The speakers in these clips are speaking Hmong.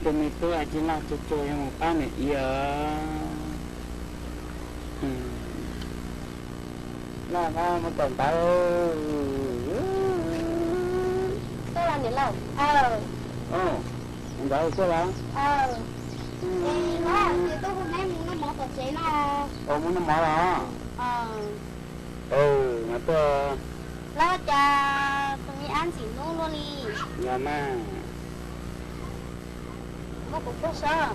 Tus me tub a ci laj tsuag tsuag yuav mus pab nws ib os. Laj, muab kawm ntawv. Tuaj los niam laus. Mus ntawd tuaj los? Ces tuaj hu neb mus noj mov tom tsev no. Mus noj mov los? Mas tuaj. Los cas tus me ab ntxim hlub luaj li. Yog mas. Muab kuv puag sab.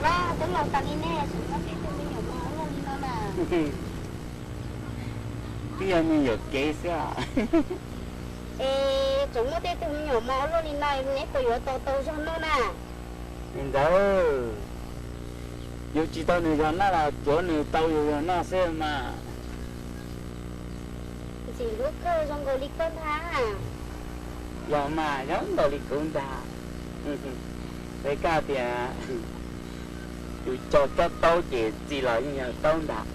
Los twb laus tas li nej tseem muab peb tug me nyuam mos luaj li no na. Twb yog me nyuam kev xwb. Es tseem muab peb tug me nyuam mos luaj li no neb puas yuav tau tau zog noj na? Niam ntxawm, yus tsis tau nws zog noj los cuav nws tau yus zog noj xwb mas. Ntxim hlub kawg zoo nkaus li koj ntag. Yog mas, zoo nkaus li kuv ntag. Peb kaj tias yus cog tsob taub ces txi los yeej yog taub ntag.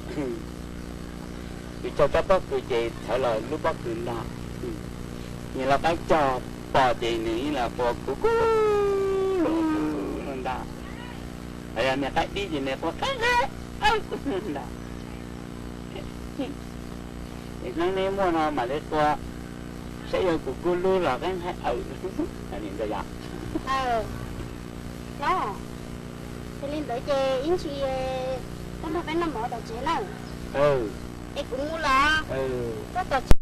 Yus cog tsob pob kws ces txhawv los lub pob kws ntag. Nws los qaib cog pom ces nws yeej los quaj kub kub lug ntag. Hos yog niag qaib dib ces nws quaj qeeb qeeb ntag. Es hnub neb muaj no mam li qua, saib yog kuv kub lub los qeeb qeeb aws. Yog li ntawd ces ib ntsis koj nrog peb noj mov tom tsev na. Es kuv mus los, koj tom tsev